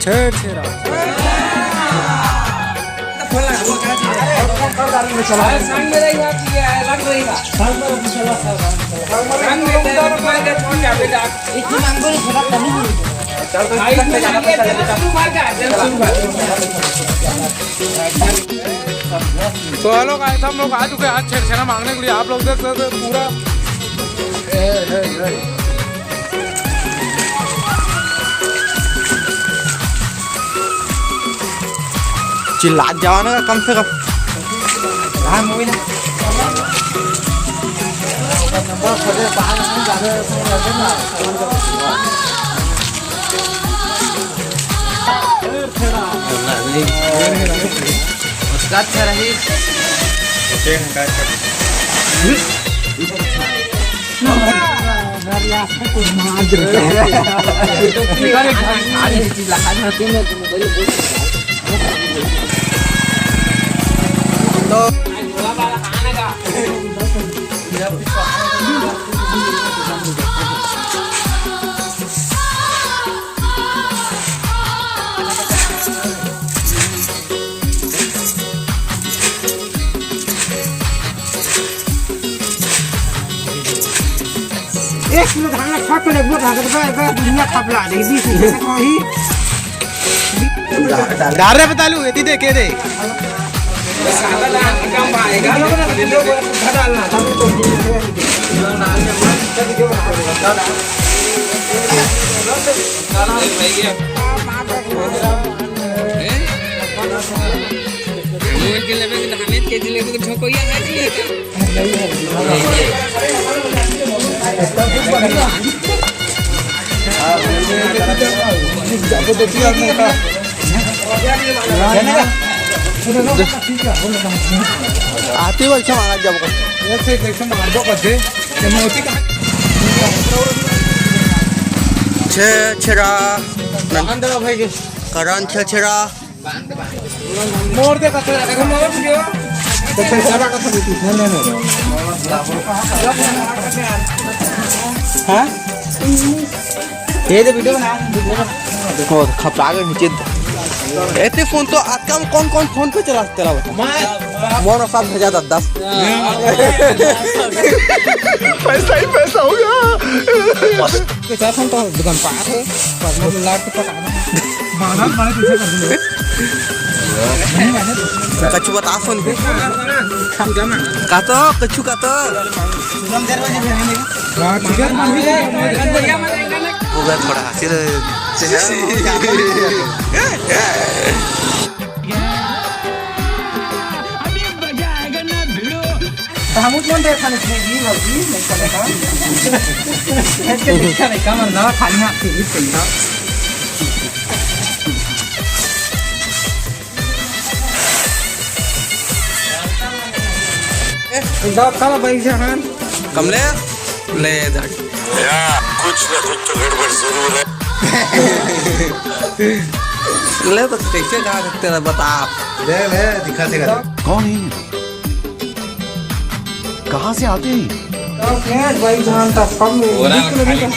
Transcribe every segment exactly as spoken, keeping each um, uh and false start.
छेर छेरा। तो हेलो गाइस, हम लोग आ चुके हैं आज छेरछेरा मांगने के लिए। आप लोग देख सकते हैं पूरा चिल्लात जावा ना कम से कम। हाँ, मूवी ना। अच्छा रही। एक किलो धान खा के लगभग भागत बा, एक बार दुनिया खपला दे, बीस रुपए में कोई। डारे बता लू, एती दे, के दे। मोबाइल के लेवे के धाने के जी लेवे के झोंकोइया है कि नहीं? आती वैसे मारा जब को। ऐसे कैसे मार दो कदे। छे छेरा। करण छे छेरा। मोड़ दे कचरा, देखो मोड़ दियो। तो फिर सारा कचरा भी नहीं, नहीं, नहीं। हाँ? ये तो वीडियो बना। ओ, खपला गए नीचे। एते फोन तो आजकल कौन कौन फोन पे चला, चला बता। मोर साथ भेजा दस दस। पैसा ही पैसा होगा। पैसा फोन तो दुकान पास है, पर मैं लाख के पता ना। कछु बता सुन के। का तो, कछु का तो। वो गया थोड़ा हंसी रहे। तो हम उतना देर खाने से भी भौजी, नहीं पता था। इसके पीछे नहीं, कम ना, खाली हाथ से भी सही था। दांत काला भाई जहान। कमले, ले दाढ़ी। या, कुछ ना कुछ तो गड़बड़ जरूर है। ले तो कैसे गा सकते हैं, बता। ले, ले, दिखा, दिखा। कौन है ये? कहाँ से आते हैं? तो क्या भाई जहान तक कम बोरा में दिख खाली नहीं।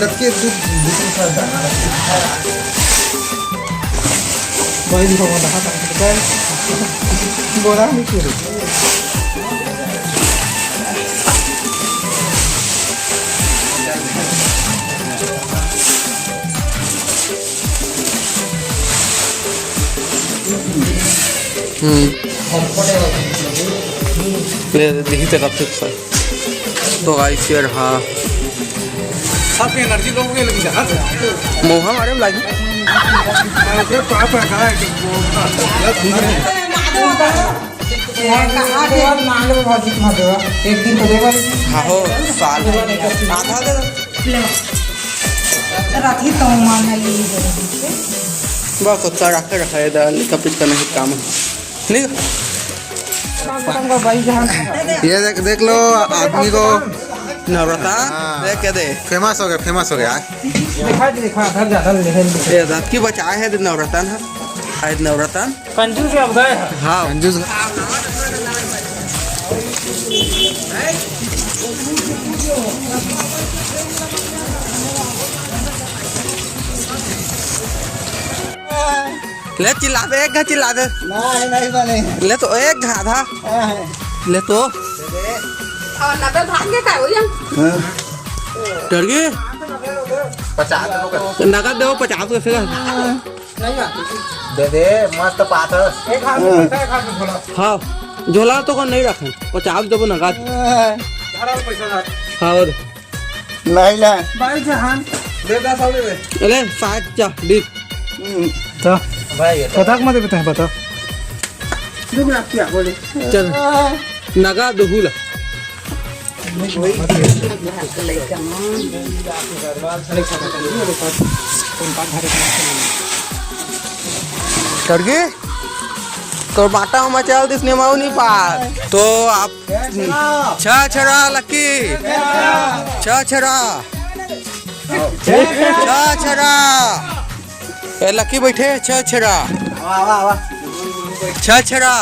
दस के दू, दू तीन साल जाना है। भाई, इनको वो रहा था, बोरा नहीं क्यों? हम्म। ले, देखी तेरा फिक्स है। तो गाइस, ये रहा। सबके एनर्जी लो हो गई, लेकिन जहाज। मोहा मारे में लागी। अरे, पाप है, कहाँ है? एक दिन तो देवा। हाँ हो, साल। आधा दे। रात ही तो मान ली। बस, उतना रख के रखा है, दाल का पिट का नहीं काम है। ठीक है? ये देख, देख लो आदमी को। नवरत्न, हाँ। देख के दे। फेमस हो गया, फेमस हो गया। देखा जी, देखा, घर ज्यादा ले लेंगे। ये रात की बचाए है नवरत्न है। आए नवरत्न। कंजूस है, अब गए हैं। हाँ। कंजूस। ले चिल्ला दे, एक घा चिल्ला दे। नहीं, नहीं बने। ले तो एक घा आधा। हाँ। ले तो। और नगद भाग के का होई हम? हाँ। टरगी? पचास दे दो। नगद दे दो, पचास के फिर। दे दे, मस्त पात है। हाँ। हाँ, झोला तो कौन नहीं रखे, पचास दे दो नगद। हाँ। हाँ, और नहीं ला। भाई जहान। दे दस और दे दे। अरे, सात चा, दे। हम्म। तो भाई, ये तो कथक मत बताए, बता। दो मिनट क्या बोले? चल। नगा दुहुला। टरगी? तो बाटा मचाल दिस नेमाऊ नहीं पास। तो आप छह छरा लकी। छह छरा। छह छरा। ए, लकी बैठे, छह छरा। वाह, वाह, वाह। छह छरा।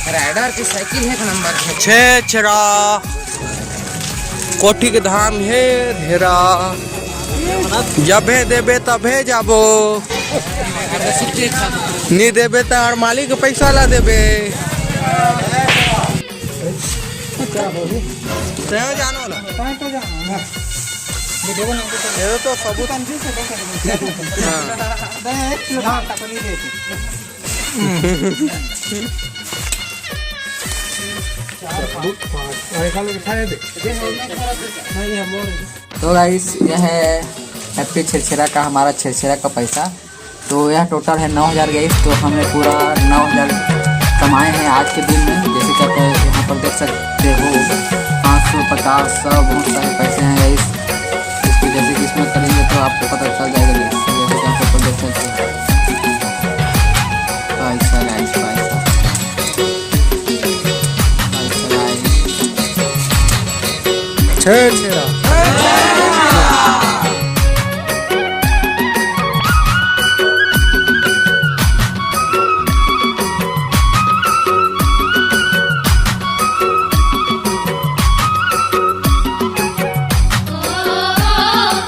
राइडर की साइकिल एक नंबर है। छे छेरा, कोठी के धाम हे ढेरा, जबे देबे तबे जाबो, नी देबे त हर मालिक के पैसा ला देबे। तैं जानो ला। ये तो सबूत। हाँ। तो गाइस, यह है हैप्पी छेरछेरा का, हमारा छेरछेरा का पैसा। तो यह टोटल है नौ हज़ार गाइस। तो हमने पूरा नौ हज़ार कमाए हैं आज के दिन में। जैसे कि आप यहाँ पर देख सकते हो, पाँच सौ, पचास, सौ, बहुत सारे पैसे हैं गाइस। इसको जैसे कि इसमें करेंगे तो आपको पता चल जाएगा गाइस। जैसे कि आप ऊपर देख सकते हो, पैसा गाइस, पैसा। छेरछेरा।